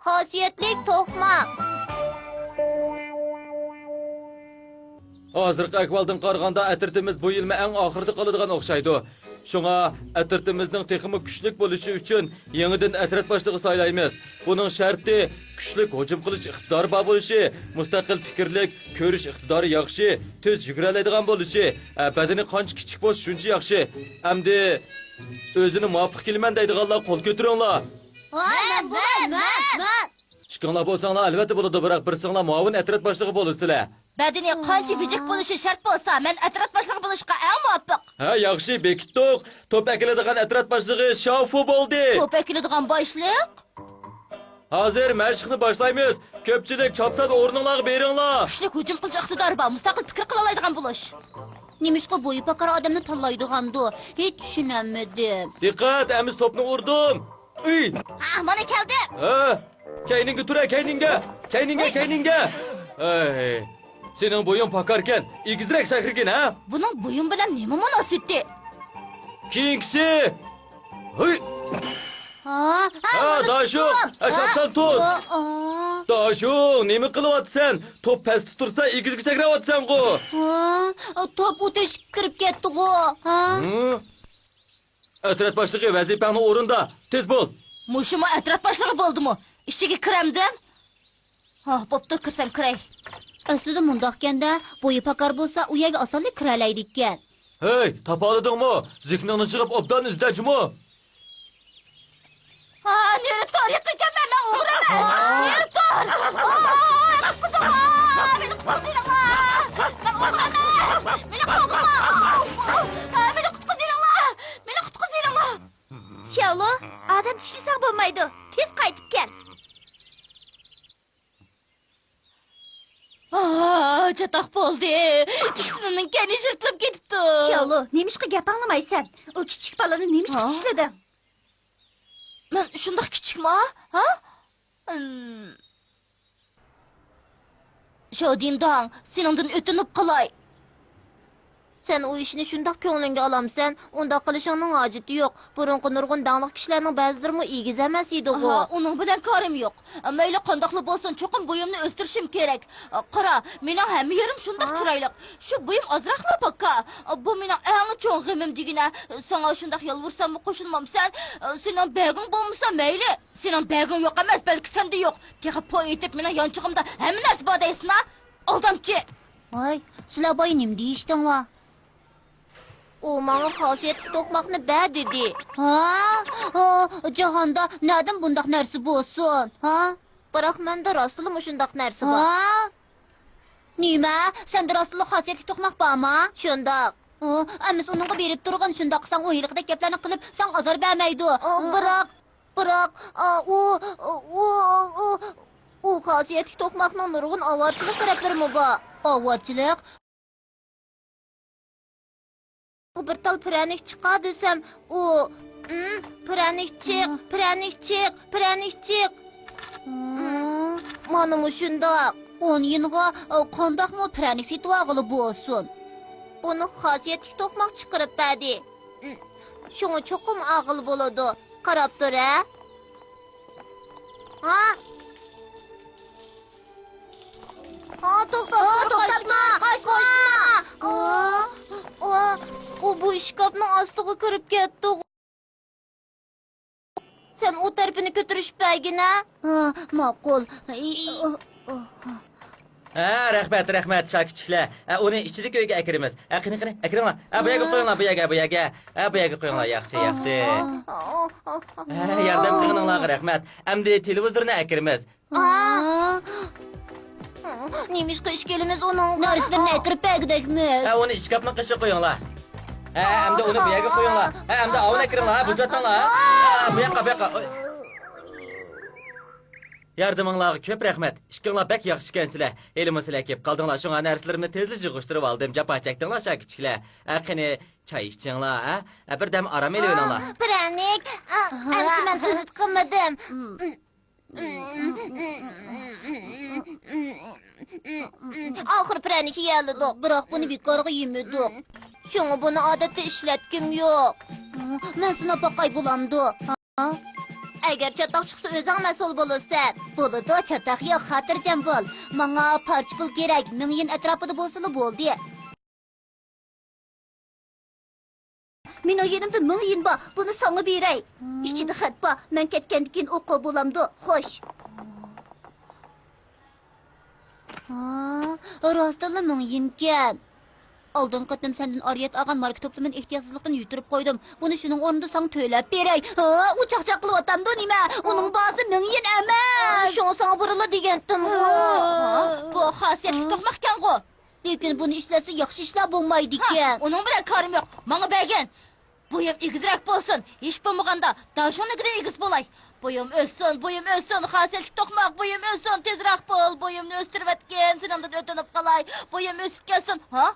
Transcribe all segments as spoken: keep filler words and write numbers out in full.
خاسىيەتلىك توقماق. ھازىرقى ئەھۋالدىن قارىغاندا، ئەترىتىمىز بۇ يىلمۇ ئەڭ ئاخىرىدا قالىدىغان ئوخشايدۇ. شۇڭا ئەترىتىمىزنىڭ تېخىمۇ كۈچلۈك بولۇشى ئۈچۈن يېڭىدىن ئەترەت باشلىقى سايلايمىز. بۇنىڭ شەرتى، كۈچلۈك ھۇجۇم قىلىش ئىقتىدارى بار بولۇشى، مۇستەقىل پىكىرلىك، كۆرۈش ئىقتىدارى ياخشى، تېز يۈگۈرەلەيدىغان بولۇشى، ئە، بەدىنى قانچە كىچىك بولسا شۇنچە ياخشى. ئەمدى ئۆزىنى مۇۋەپپەق كېلىمەن دەيدىغانلار قول كۆتۈرۈڭلار. ھە، مەن بولىمەن، مەن، مەن. ئىككىڭلار بولساڭلار ئەلۋەتتە بولىدۇ، بىراق بىرسىڭلار مۇئاۋىن ئەترەت باشلىقى بولىسىلەر. بەدىنى قانچە بىجىك بولۇشى شەرت بولسا، مەن ئەترەت باشلىقى بولۇشقا ئەڭ مۇۋاپىق. ھە، ياخشى، بېكىتتۇق. توپ ئەكېلىدىغان ئەترەت باشلىقى شاۋفۇ بولدى. توپ ئەكېلىدىغان باشلىق؟ ھازىر مەشىقنى باشلايمىز. كۆپچىلىك چاپسان ئورنۇڭلارغا بېرىڭلار. كۈچلۈك ھۇجۇم قىلىش ئىقتىدارى بار، مۇستەقىل پىكىر قىلالايدىغان بولۇش. نېمىشقا بويى پاكار ئادەمنى تاللايدىغاندۇ؟ ھېچ چۈشىنەلمىدىم. دىققەت، ئەمىسە توپنى ئۇردۇم. ئۇي! ئاھ، مانا كەلدىم. ھە، كەينىڭگە تۇرە، كەينىڭگە. كەينىڭگە، كەينىڭگە. ئەي، سېنىڭ بويۇڭ پاكاركەن، ئېگىزرەك سەكرىگىن، ھە؟ بۇنىڭ بويۇم بىلەن نېمە مۇناسىۋىتى؟ كېيىنكىسى. ھۇي! ھا، ھا، ھا، مانا داشۇ، تۇتتۇم. ھە، چاپسان تۇت. ھا، ھا. داشۇ، نېمە قىلىۋاتىسەن؟ توپ پەستە تۇرسا، ئېگىزگە سەكرەۋاتىسەنغۇ. ھا، توپ ئۇ تۆشۈككە كىرىپ كەتتىغۇ. ھا؟ ھە؟ ئەترەت باشلىقى، ۋەزىپەڭنى ئورۇندا، تېز بول. مۇشۇمۇ ئەترەت باشلىقى بولدىمۇ؟ ئىچىگە كىرەمدىم؟ ھا، بوپتۇ، كىرسەم كىرەي. ئەسلىدە مۇنداقكەن-دە، بويى پاكار بولسا، ئۇ يەرگە ئاسانلا كىرەلەيدىكەن. ھەي، تاپالىدىڭمۇ؟ زېھنىڭنى يىغىپ، ئوبدان ئىزدە جۇمۇ. ھا، نېرى تۇر، يىقىلىمەن، مەن ئوغرىمەن. نېرى تۇر. ئاي، قۇتقۇزۇڭلار، مېنى قۇتقۇزۇۋېلىڭلار. مەن ئوغرىمەن. مېنى قوغلىما. ئاۋ، ئاۋ. ھا، مېنى قۇتقۇزۇۋېلىڭلار. مېنى قۇتقۇزۇۋېلىڭلار. شياۋلۇ، ئادەم چۈشلىسەڭ بولمايدۇ. تېز قايتىپ كەل. ئاھ، چاتاق بولدى. ئىشتىنىنىڭ كەينى يىرتىلىپ كېتىپتۇ. شياۋلۇ، نېمىشقا گەپ ئاڭلىمايسەن؟ ئۇ كىچىك بالىنى نېمىشقا ھا؟ چىشلىدىڭ؟ مەن شۇنداق كىچىكما؟ ھا؟ ئىم. شودىنداڭ، سېنىڭدىن ئۆتۈنۈپ قالاي. سەن ئۇ ئىشنى شۇنداق كۆڭلۈڭگە ئالامسەن؟ ئۇنداق قىلىشىڭنىڭ ھاجىتى يوق. بۇرۇنقى نۇرغۇن داڭلىق كىشىلەرنىڭ بەزىلىرىمۇ ئېگىز ئەمەس ئىدىغۇ. ئاھا، ئۇنىڭ بىلەن كارىم يوق. مەيلى قانداقلا بولسۇن، چوقۇم بويۇمنى ئۆستۈرۈشۈم كېرەك. قارا، مېنىڭ ھەممە يېرىم شۇنداق ھا؟ چىرايلىق. شۇ بويۇم ئازراقلا پاكا. بۇ مېنىڭ ئەڭ چوڭ غېمىم دېگىنە. ساڭا شۇنداق يالۋۇرساممۇ قوشۇلمامسەن؟ سېنىڭ بەگىڭ بولمىسا مەيلى. سېنىڭ بەگىڭ يوق ئەمەس، بەلكى سەندە يوق. تېخى پو ئېتىپ مېنىڭ يانچۇقۇمدا ھەممە نەرسە بار دەيسىنا؟ ئالدامچى! ۋاي، سىلەر بايا نېمە دېيىشتىڭلار؟ ئۇ ماڭا خاسىيەتلىك توقماقنى بەر دېدى. ھا؟ ئا، جاھاندا نەدىن بۇنداق نەرسە بولسۇن؟ ھا؟ بىراق مەندە راستلا مۇشۇنداق نەرسە بار. ھا؟ نېمە؟ سەندە راستلا خاسىيەتلىك توقماق بارما؟ شۇنداق. ئا، ئەمىسە ئۇنىڭغا بېرىپ تۇرغىن، شۇنداق قىلساڭ ئۇ ھېلىقىدەك گەپلەرنى قىلىپ ساڭا ئازار بەرمەيدۇ. ئا، بىراق، بىراق، ئا، ئۇ، ئۇ، ئۇ، ئۇ خاسىيەتلىك توقماقنىڭ نۇرغۇن ئاۋارىچىلىك تەرەپلىرىمۇ بار. ئاۋارىچىلىك؟ بىر تال پىرەنىك چىقار دېسەم، ئۇ، ئىم، پىرەنىك چىق، ھا. پىرەنىك چىق، پىرەنىك چىق. ھا. ئىم، مانا مۇشۇنداق. ئۇنىڭغا، ئا، قانداقمۇ پىرەنىك سېتىۋالغىلى بولسۇن؟ بۇنى خاسىيەتلىك توقماق چىقىرىپ بەردى. ئىم، شۇڭا چوقۇم ئالغىلى بولىدۇ. قاراپ تۇر، ھە. ھا؟ ھا، توختا، توختا، توختا، قاچما، قاچما. ئا، ئا، ئۇ بۇ ئىشكاپنىڭ ئاستىغا كىرىپ كەتتىغۇ. سەن ئۇ تەرىپىنى كۆتۈرۈشۈپ بەرگىنە. ھا، ماقۇل. ئى، ئى. ئا، ئا. ھە، رەھمەت، رەھمەت، شاكىچىكلەر. ھە، ئۇنى ئىچىدىكى ئۆيگە ئەكىرىمىز. ھە، قېنى، قېنى، ئەكىرىڭلار. ھە، بۇ يەرگە ھە. قويۇڭلار، بۇ يەرگە، بۇ يەرگە. ھە، بۇ يەرگە قويۇڭلار، ياخشى، ياخشى. ھە، ياردەم قىلغىنىڭلارغا رەھمەت. ئەمدى تېلېۋىزورنى ئەكىرىمىز. ئا. نېمىشقا ئىككىلىمىز ئۇنىڭغا نەرسىلىرىنى ئەكىرىپ بەرگۈدەكمىز؟ ھە، ئۇنى ئىشكاپنىڭ قېشىغا قويۇڭلار. ھە، ئەمدى ئۇنى بۇ يەرگە قويۇڭلار. ھە، ئەمدى ئاۋۇنى ئەكىرىڭلار. ھە، بۇ يەرگە قويۇڭلار. ھە، بۇ ياققا، بۇ ياققا. ئوي. ياردىمىڭلارغا كۆپ رەھمەت. ئىككىڭلار بەك ياخشىكەنسىلەر. ھېلىمۇ سىلەر كېلىپ قالدىڭلار، شۇڭا نەرسىلىرىمنى تېزلا يىغىشتۇرۇۋالدىم. جاپا چەكتىڭلار، شاكىچىكلەر. ھە، قېنى، چاي ئىچىڭلار، ھە؟ ھە، بىر دەم ئارام ئېلىۋېلىڭلار. پىرەنىك، ئا، ئەمىسە مەن تۈزۈت قىلمىدىم. ئاخىرى پىرەنىك يېيەلىدۇق. بىراق بۇنى بىكارغا يېمىدۇق. شۇڭا بۇنى ئادەتتە ئىشلەتكۈم يوق. مەن سىناپ باقاي بولامدۇ؟ ھا؟ ئەگەر چاتاق چىقسا، ئۆزۈڭ مەسئۇل بولىسەن. بولىدۇ، چاتاق يوق، خاتىرجەم بول. ماڭا پارچە پۇل كېرەك، مىڭ يىن ئەتراپىدا بولسىلا بولدى. مېنىڭ يېنىمدا مىڭ يىن بار، بۇنى ساڭا بېرەي. ھىم. ئىچىدە خەت بار، مەن كەتكەندىن كېيىن ئوقۇغىلى بولامدۇ؟ خوش. ھا، راستتىنلا مىڭ يىنكەن. ئالدىنقى قېتىم سەندىن ئارىيەت ئالغان ماركا توپلىمىنى ئېھتىياتسىزلىقتىن يىتتۈرۈپ قويدۇم. بۇنى شۇنىڭ ئورنىدا ساڭا تۆلەپ بېرەي. ھا، ئۇ چاقچاق قىلىۋاتامدۇ نېمە؟ ئۇنىڭ باھاسى مىڭ يىن ئەمەس. شۇڭا ساڭا بۇرۇنلا دېگەنتىم. ھا. بۇ خاسىيەتلىك توقماقكەنغۇ. لېكىن بۇنى ئىشلەتسە ياخشى ئىشلار بولمايدىكەن. ھا، ئۇنىڭ بىلەن كارىم يوق. ماڭا بەرگىن. بويۇم ئېگىزرەك بولسۇن. ھېچ بولمىغاندا داژۇڭنىڭكىدىن ئېگىز بولاي. بويۇم ئۆسسۇن، بويۇم ئۆسسۇن، خاسىيەتلىك توقماق، بويۇم ئۆسسۇن، تېزرەك بول، بويۇمنى ئۆستۈرۈۋەتكىن، سېنىڭدىن ئۆتۈنۈپ قالاي، بويۇم ئۆسۈپ كەتسۇن. ھا؟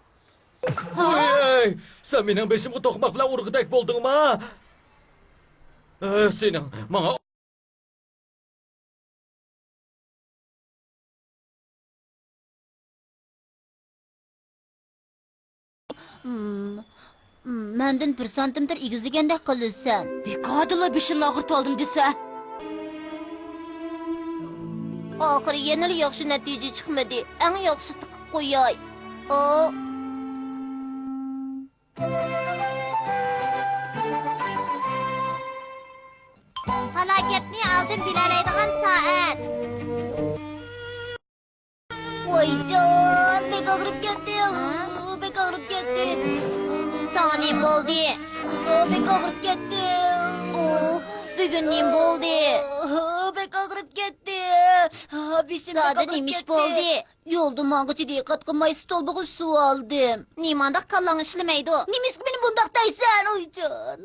ھا؟ ۋوي، سەن مېنىڭ بېشىمغا توقماق بىلەن ئۇرغۇدەك بولدۇڭما؟ ئە، سېنىڭ ماڭا مم، مم، مەندىن بىر سانتىمېتىر ئېگىزلىگەندەك قىلىسەن. بىكاردىلا بېشىمنى ئاغرىتىۋالدىم دېسە. ئاخىرى يەنىلا ياخشى نەتىجە چىقمىدى. ئەڭ ياخشىسى تىقىپ قوياي. ئو. پالاكەتنى ئالدىن بىلەلەيدىغان سائەت. ۋايجان، بەك ئاغرىپ كەتتى. ھە؟ بەك ئاغرىپ كەتتى. ساڭا نېمە بولدى؟ بەك ئاغرىپ كەتتى. ئۇ، بۈگۈن نېمە بولدى؟ بەك ئاغرىپ كەتتى. بېشىم بەك ئاغرىپ كەتتى. زادى نېمە ئىش بولدى؟ يولدا ماڭغۇچە دىققەت قىلماي ستولبىغا ئۈسۈۋالدىم. نېمانداق كاللاڭ ئىشلىمەيدۇ؟ نېمىشقا مېنى بۇنداق دەيسەن، ئۇيجان؟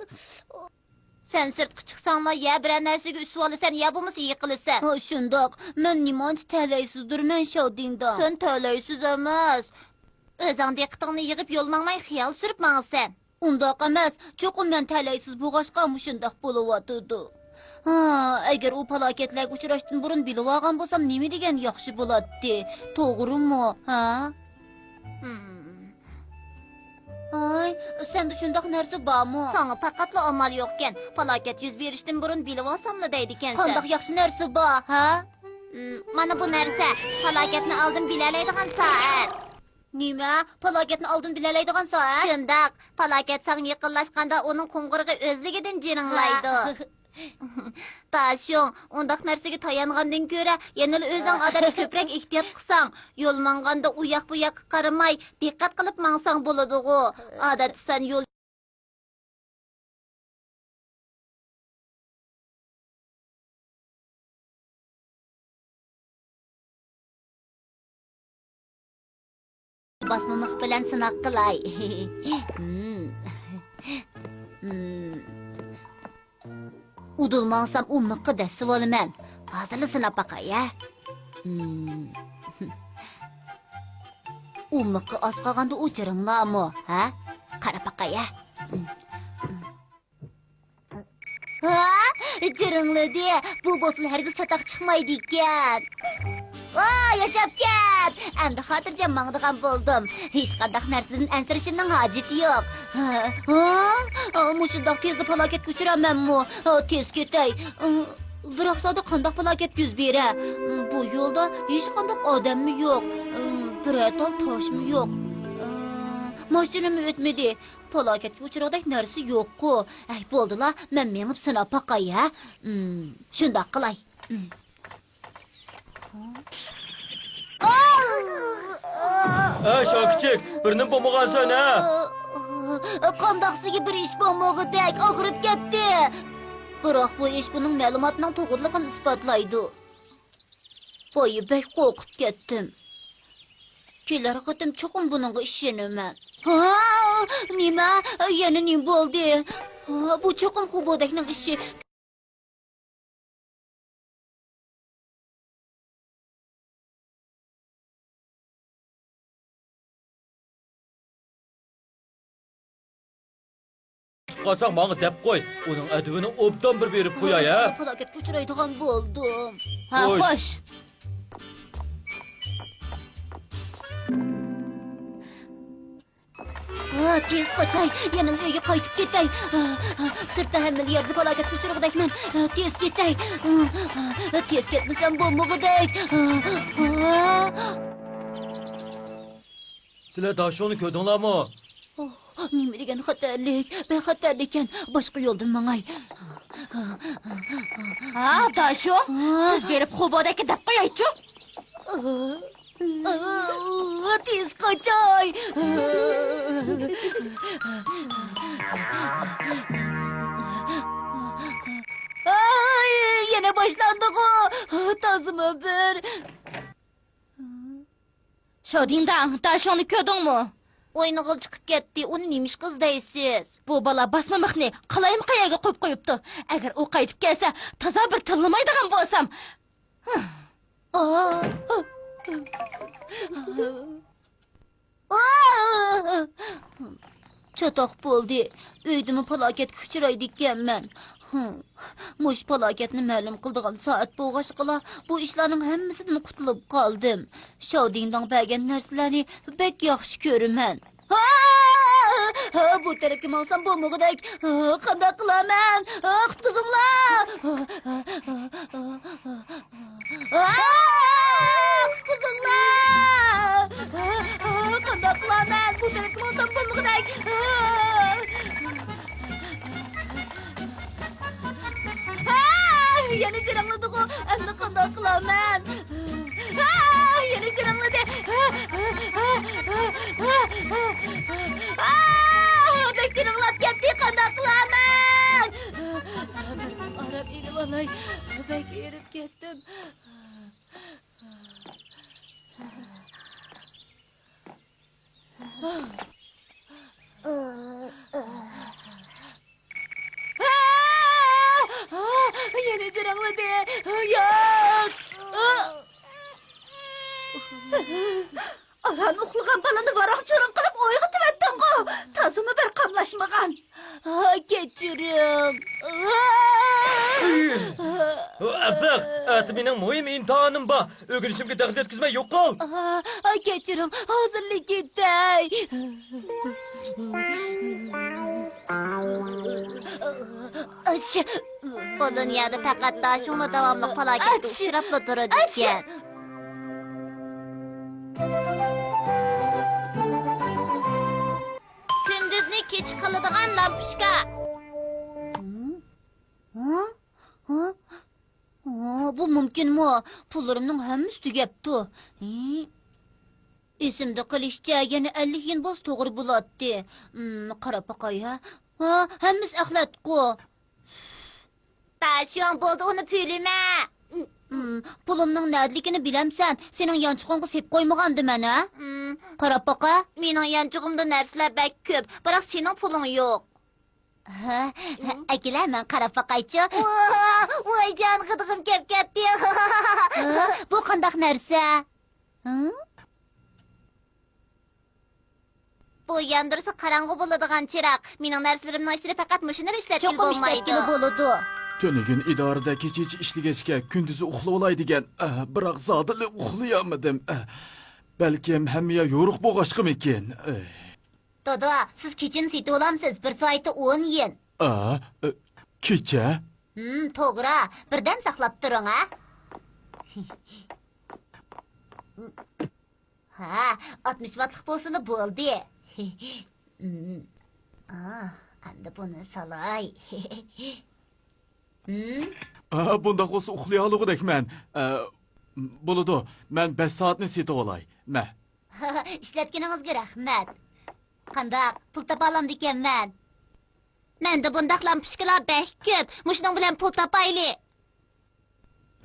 سەن سىرتقا چىقساڭلا، يا بىرەر نەرسىگە ئۈسۈۋالىسەن، يا بولمىسا يىقىلىسەن. ھا، شۇنداق. مەن نېمانچە تەلەيسىزدۇرمەن، شاۋدىڭداڭ. سەن تەلەيسىز ئەمەس. ئۆزۈڭ دىققىتىڭنى يىغىپ يول ماڭماي خىيال سۈرۈپ ماڭىسەن. ئۇنداق ئەمەس، چوقۇم مەن تەلەيسىز بولغاچقا مۇشۇنداق بولۇۋاتىدۇ. ھا، ئەگەر ئۇ پالاكەتلەرگە ئۇچراشتىن بۇرۇن بىلىۋالغان بولسام نېمە دېگەن ياخشى بولاتتى، توغرىمۇ، ھا؟ ھىم. ھاي، سەندە شۇنداق نەرسە بارمۇ؟ ساڭا پەقەتلا ئامال يوقكەن. پالاكەت يۈز بېرىشتىن بۇرۇن بىلىۋالساملا دەيدىكەنسەن. قانداق ياخشى نەرسە بار، ھە؟ ھىم، مانا بۇ نەرسە. پالاكەتنى ئالدىن بىلەلەيدىغان سائەت. نېمە؟ پالاكەتنى ئالدىن بىلەلەيدىغان سائەت؟ شۇنداق. پالاكەت ساڭا يېقىنلاشقاندا ئۇنىڭ قوڭغۇرىقى ئۆزلۈكىدىن جىرىڭلايدۇ. ھە. داشۇڭ، ئۇنداق نەرسىگە تايانغاندىن كۆرە، يەنىلا ئۆزۈڭ ئادەتتە كۆپرەك ئېھتىيات قىلساڭ، يول ماڭغاندا ئۇ ياق بۇ ياققا قارىماي، دىققەت قىلىپ ماڭساڭ بولىدىغۇ. ئادەتتە سەن يول باسما مىخ بىلەن سىناق قىلاي. ھىم. ھىم. ئۇدۇل ماڭسام ئۇ مىخقا دەسسىۋالىمەن. ھازىرلا سىناپ باقاي، ھە؟ ھىم. ئۇ مىخقا ئاز قالغاندا ئۇ جىرىڭلارمۇ، ھە؟ قاراپ باقاي، ھە؟ ھىم. ھا، جىرىڭلىدى. بۇ بولسىلا ھەرگىز چاتاق چىقمايدىكەن. ۋا، ياشاپ كەت! ئەمدى خاتىرجەم ماڭىدىغان بولدۇم. ھېچقانداق نەرسىدىن ئەنسىرىشىمنىڭ ھاجىتى يوق. ھا، ھا، مۇشۇنداق تېزلا پالاكەتكە ئۇچرامەنمۇ؟ ھا، تېز كېتەي. بىراق زادى قانداق پالاكەت يۈز بېرە؟ بۇ يولدا ھېچقانداق ئادەممۇ يوق. بىرەر تال تاشمۇ يوق. ماشىنىمۇ ئۆتمىدى. پالاكەتكە ئۇچرىغۇدەك نەرسە يوققۇ. ئەي، بولدىلا، مەن مېڭىپ سىناپ باقاي، ھە؟ ئىم، شۇنداق قىلاي. ئىم. ئەي، شاكىچىك، بىر نېمە بولمىغانسەن، ھە؟ قانداقسىگە بىر ئىش بولمىغۇدەك، ئاغرىپ كەتتى. بىراق بۇ ئىش بۇنىڭ مەلۇماتىنىڭ توغرىلىقىنى ئىسپاتلايدۇ. ۋاي، بەك قورقۇپ كەتتىم. كېلەر قېتىم چوقۇم بۇنىڭغا ئىشىنىمەن. ھا، نېمە؟ يەنە نېمە بولدى؟ ھا، بۇ چوقۇم خۇبودەكنىڭ ئىشى. قالساڭ ماڭا دەپ قوي. ئۇنىڭ ئەدىۋىنى ئوبدان بىر بېرىپ قوياي، ھە؟ پالاكەتكە ئۇچرايدىغان بولدۇم. ھە، خوش. خوش. ئا، تېز قاچاي، يەنە ئۆيگە قايتىپ كېتەي. ئا، ئا، سىرتتا ھەممىلا يەردە پالاكەتكە ئۇچرىغۇدەكمەن. ئا، تېز كېتەي. ئا، ئا، تېز كەتمىسەم بولمىغۇدەك. ئا، ئا. سىلەر داشۇڭنى كۆردۈڭلارمۇ؟ ئوھ، نېمە دېگەن خەتەرلىك، بەك خەتەرلىككەن. باشقا يولدىن ماڭاي. ھا، داشۇ، ھا؟ سىز بېرىپ خۇبودەككە دەپ قويايچۇ. ئاھ، تېز قاچاي. ئاي، يەنە باشلاندىغۇ. تازىمۇ بىر. شاۋدىڭداڭ، داشۇڭنى كۆردۈڭمۇ؟ ئوينىغىلى چىقىپ كەتتى. ئۇنى نېمىشقا ئىزدەيسىز؟ بۇ بالا باسما مىخنى قالايمىقان يەرگە قويۇپ قويۇپتۇ. ئەگەر ئۇ قايتىپ كەلسە، تازا بىر تىللىمايدىغان بولسام. چاتاق بولدى. ئۆيدىمۇ پالاكەتكە ئۇچرايدىكەنمەن. ھىم. مۇشۇ پالاكەتنى مەلۇم قىلىدىغان سائەت بولغاچقىلا، بۇ ئىشلارنىڭ ھەممىسىدىن قۇتۇلۇپ قالدىم. شاۋدىڭداڭ بەرگەن نەرسىلەرنى بەك ياخشى كۆرىمەن. ھا! ھا، بۇ تەرەپكە ماڭسام بولمىغۇدەك. ھا، قانداق قىلارمەن؟ ھا، قۇتقۇزۇڭلار! ھا، ھا، ھا، ھا، ھا. ئاھ! قۇتقۇزۇڭلار! ئاھ، قانداق قىلارمەن؟ بۇ تەرەپكە ماڭسام بولمىغۇدەك. ئاھ! ئاھ! يەنە جىرىڭلىدىغۇ، ئەمدى قانداق قىلارمەن؟ ئاھ! يەنە جىرىڭلىدى. ئاھ! بەك جىرىڭلاپ كەتتى، قانداق قىلارمەن؟ بىر دەم ئارام ئېلىۋالاي. بەك ھېرىپ كەتتىم. يەنە جىرىڭلىدى. ياق. ئاران ئۇخلىغان بالىنى ۋاراڭ-چۇرۇڭ قىلىپ ئويغىتىۋەتتىڭغۇ. تازىمۇ بىر قاملاشمىغان. ھا، كەچۈرۈڭ. ئەبلەخ، ئەتە مېنىڭ مۇھىم ئىمتىھانىم بار. ئۆگىنىشىمگە دەخلى يەتكۈزمەي يوقال. ھا، كەچۈرۈڭ، ھازىرلا كېتەي. بۇ دۇنيادا پەقەت داشۇڭلا داۋاملىق پالاكەتكە ئۇچراپلا تۇرىدىكەن. كۈندۈزنى كېچە قىلىدىغان لامپۇچكا. ھە؟ ھە؟ ھە؟ ھە، بۇ مۇمكىنمۇ؟ پۇللىرىمنىڭ ھەممىسى تۈگەپتۇ. ھى؟ ئېسىمدە قېلىشىچە، يەنە ئەللىك يېن بولسا توغرا بولاتتى. ھىم، قاراپ باقاي، ھە؟ ھا، ھەممىسى ئەخلەتقۇ. داشۇڭ، بولدى، ئۇنى پۈۋلىمە. ھىم، پۇلۇمنىڭ نەدىلىكىنى بىلەمسەن؟ سېنىڭ يانچۇقۇڭغا سېلىپ قويمىغاندىم مەن، ھە؟ ھىم. قاراپ باقە. مېنىڭ يانچۇقۇمدا نەرسىلەر بەك كۆپ، بىراق سېنىڭ پۇلۇڭ يوق. ھە، ھە، ھىم. ئەكېلە، مەن قاراپ باقايچۇ. ۋاي جان، غىدىقىم كەپ كەتتى. ھە، بۇ قانداق نەرسە؟ ھىم؟ بۇ ياندۇرسا قاراڭغۇ بولىدىغان چىراغ. مېنىڭ نەرسىلىرىمنىڭ ئىچىدە پەقەت مۇشۇ نەرسە ئىشلەتكىلى چوقۇم بولمايدۇ. ئىشلەتكىلى بولىدۇ. تۈنۈگۈن ئىدارىدە كېچىچە ئىشلىگەچكە، كۈندۈزى ئۇخلىۋالاي دېگەن. ئە، بىراق زادىلا ئۇخلىيالمىدىم. ئە، بەلكىم ھەممە يەر يورۇق بولغاچقىمىكىن؟ ئە. دادا، سىز كېچىنى سېتىۋالامسىز؟ بىر سائىتى ئون يېن. ئە، ئە، كېچە؟ ھىم، توغرا. بىردەم ساقلاپ تۇرۇڭ، ھە؟ ھە، ئاتمىش ۋاتلىق بولسىلا بولدى. ئا، ئەمدى بۇنى سالاي. ھىم؟ ئا، بۇنداق بولسا ئۇخلىيالىغۇدەكمەن. ئا، بولىدۇ، مەن بەش سائەتنى سېتىۋالاي. مە. ئىشلەتكىنىڭىزگە رەھمەت. قانداق، پۇل تاپالامدىكەنمەن؟ مەندە بۇنداق لامپۇچكىلار بەك كۆپ. مۇشۇنىڭ بىلەن پۇل تاپايلى.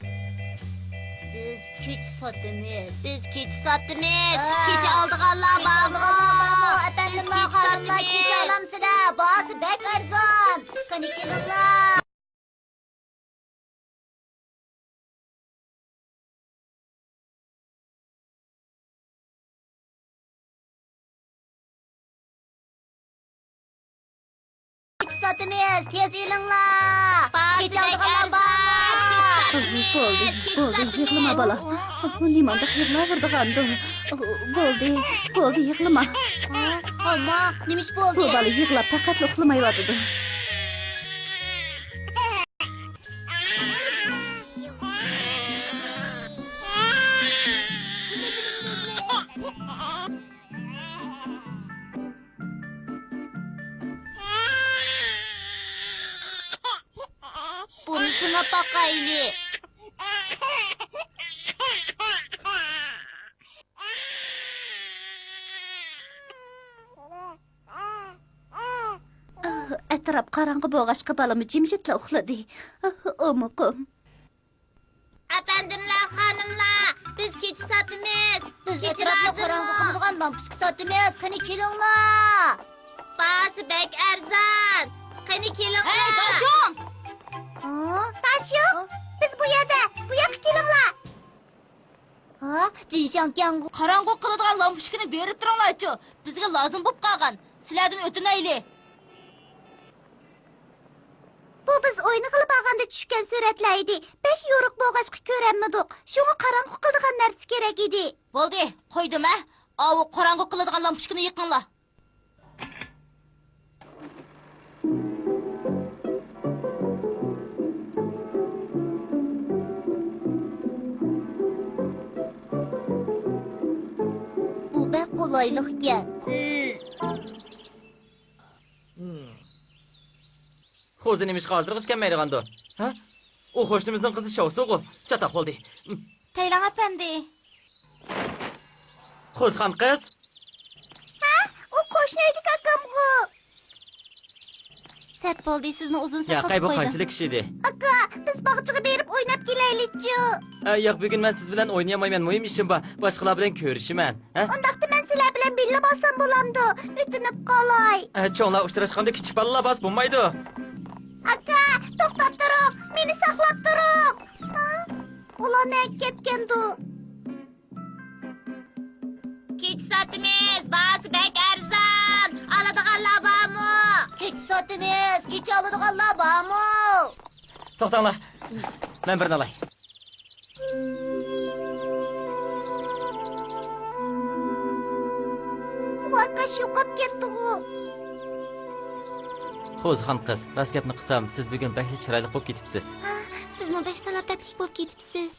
بىز كېچە ساتىمىز. بىز كېچە ساتىمىز. ئا. كېچە ئالىدىغانلار بارمۇ؟ كېچە ئالىدىغانلار بارمۇ؟ ئەپەندىملەر، خانىملار، كېچە ئالامسىلەر؟ باھاسى بەك ئەرزان. قېنى كېلىڭلار. ساتىمىز، تېز ئېلىڭلار! كېچە ئالىدىغانلار بار! بولدى، بولدى، يىغلىما بالا. ئۇ نېمانداق يىغلاۋېرىدىغاندۇ؟ بولدى، بولدى، يىغلىما. ئامما، نېمە ئىش بولدى؟ بۇ بالا يىغلاپ پەقەتلا ئۇخلىمايۋاتىدۇ. بۇنى سىناپ باقايلى. ئەتراپ قاراڭغۇ بولغاچقا بالىمۇ جىمجىتلا ئۇخلىدى. ئومۇقۇم. ئەپەندىملەر، خانىملار، بىز كېچە ساتىمىز. بىز ئەتراپنى قاراڭغۇ قىلىدىغان لامپۇچكا ساتىمىز. قېنى كېلىڭلار. باھاسى بەك ئەرزان. قېنى كېلىڭلار. ھەي، داشۇڭ! ھە؟ داشۇڭ، بىز بۇ يەردە، بۇ ياققا كېلىڭلار. ھە؟ جىنشاڭكياڭغۇ. قاراڭغۇ قىلىدىغان لامپۇچكىنى بېرىپ تۇرۇڭلارچۇ. بىزگە لازىم بوپ قالغان. سىلەردىن ئۆتۈنەيلى. بۇ بىز ئوينىغىلى بارغاندا چۈشكەن سۈرەتلەر ئىدى. بەك يورۇق بولغاچقا كۆرەلمىدۇق. شۇڭا قاراڭغۇ قىلىدىغان نەرسە كېرەك ئىدى. بولدى، قويدۇم ھە. ئاۋۇ قاراڭغۇ قىلىدىغان لامپۇچكىنى يېقىڭلار. بۇ بەك قولايلىقكەن. خوزى نېمىشقا ھازىرغىچە كەلمەيدىغاندۇ؟ ھە؟ ئۇ قوشنىمىزنىڭ قىزى شاۋسۇغۇ. چاتاق بولدى. تەيلەڭ ئەپەندى. قوزخان قىز. ھە؟ ئۇ قوشنا ئۆيدىكى ئاكامغۇ. سەت بولدى، سىزنى ئۇزۇن ساقلاپ قويدۇم. ياقەي، بۇ قانچىلىك ئىش ئىدى؟ ئاكا، بىز باغچىغا بېرىپ ئويناپ كېلەيلىچۇ. ئە، ياق، بۈگۈن مەن سىز بىلەن ئوينىيالمايمەن، مۇھىم ئىشىم بار. باشقىلار بىلەن كۆرۈشىمەن. ھە؟ ئۇنداقتا مەن سىلەر بىلەن بىللە بارسام بولامدۇ؟ ئۆتۈنۈپ قالاي. ئە، چوڭلار ئۇچراشقاندا كىچىك بالىلار بارسا بولمايدۇ. ئاكا، توختاپ تۇرۇڭ، مېنى ساقلاپ تۇرۇڭ. ھە؟ ئۇلار نەگە كەتكەندۇ؟ كېچە ساتىمىز، باھاسى بەك ئەرزان. ئالىدىغانلار بارمۇ؟ كېچە ساتىمىز، كېچە ئالىدىغانلار بارمۇ؟ توختاڭلار، مەن بىرنى ئالاي. ۋاكاش يوقاپ كەتتىغۇ؟ قوزىخان قىز، راست گەپنى قىلسام، سىز بۈگۈن بەكلا چىرايلىق بولۇپ كېتىپسىز. ھە، سىزمۇ بەك سالاپەتلىك بولۇپ كېتىپسىز.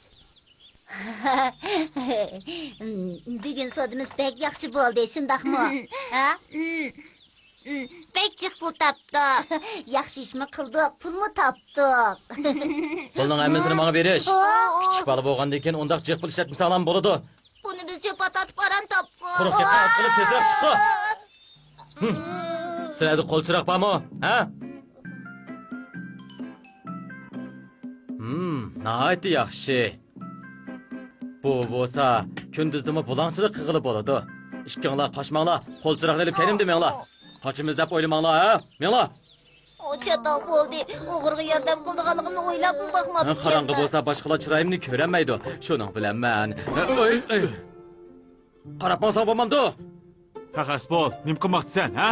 بۈگۈن سودىمىز بەك ياخشى بولدى، شۇنداقمۇ؟ ھە؟ بەك جىق پۇل تاپتۇق. ياخشى ئىشمۇ قىلدۇق، پۇلمۇ تاپتۇق. پۇلنىڭ ھەممىسىنى ماڭا بېرىش. ئو، ئو. كىچىك بالا بولغاندىن كېيىن ئۇنداق جىق پۇل ئىشلەتمىسەڭلارمۇ بولىدۇ. بۇنى بىز چۆپ ئاتاتىپ ئاران تاپقان. قۇرۇق گەپنى ئاز قىلىپ تېزرەك چىققا. ھىم. سىلەردە قول چىراغ بارمۇ؟ ھە؟ ھىم، ناھايىتى ياخشى. بۇ بولسا كۈندۈزدىمۇ بۇلاڭچىلىق قىلغىلى بولىدۇ. ئىككىڭلار قاچماڭلار، قول چىراغنى ئېلىپ كەينىمدىن مېڭىڭلار. قاچىمىز دەپ ئويلىماڭلار، ھە؟ مېڭىڭلار. ئۇ چاتاق بولدى. ئوغرىغا ياردەم قىلىدىغانلىقىمنى ئويلاپمۇ باقماپتىكەنمەن. قاراڭغۇ بولسا باشقىلار چىرايىمنى كۆرەلمەيدۇ. شۇنىڭ بىلەن مەن، ئۆي، ئۆي. قاراپ ماڭساڭ بولمامدۇ؟ قەقەس بول، نېمە قىلماقچىسەن، ھە؟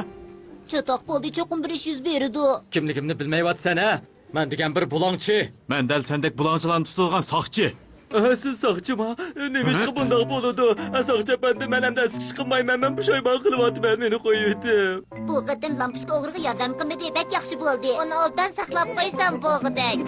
چاتاق بولدى، چوقۇم بىر ئىش يۈز بېرىدۇ. كىملىكىمنى بىلمەيۋاتىسەن، ھە؟ مەن دېگەن بىر بۇلاڭچى. مەن دەل سەندەك بۇلاڭچىلارنى تۇتىدىغان ساقچى. ئە، سىز ساقچىما؟ نېمىشقا بۇنداق بولىدۇ؟ ئە، ساقچى ئەپەندى، مەن ئەمدى ئەسكى ئىش قىلمايمەن، مەن پۇشايمان قىلىۋاتىمەن، مېنى قويۇۋېتىڭ. بۇ قېتىم لامپۇچكا ئوغرىغا ياردەم قىلمىدى، بەك ياخشى بولدى. ئۇنى ئوبدان ساقلاپ قويسام بولغۇدەك.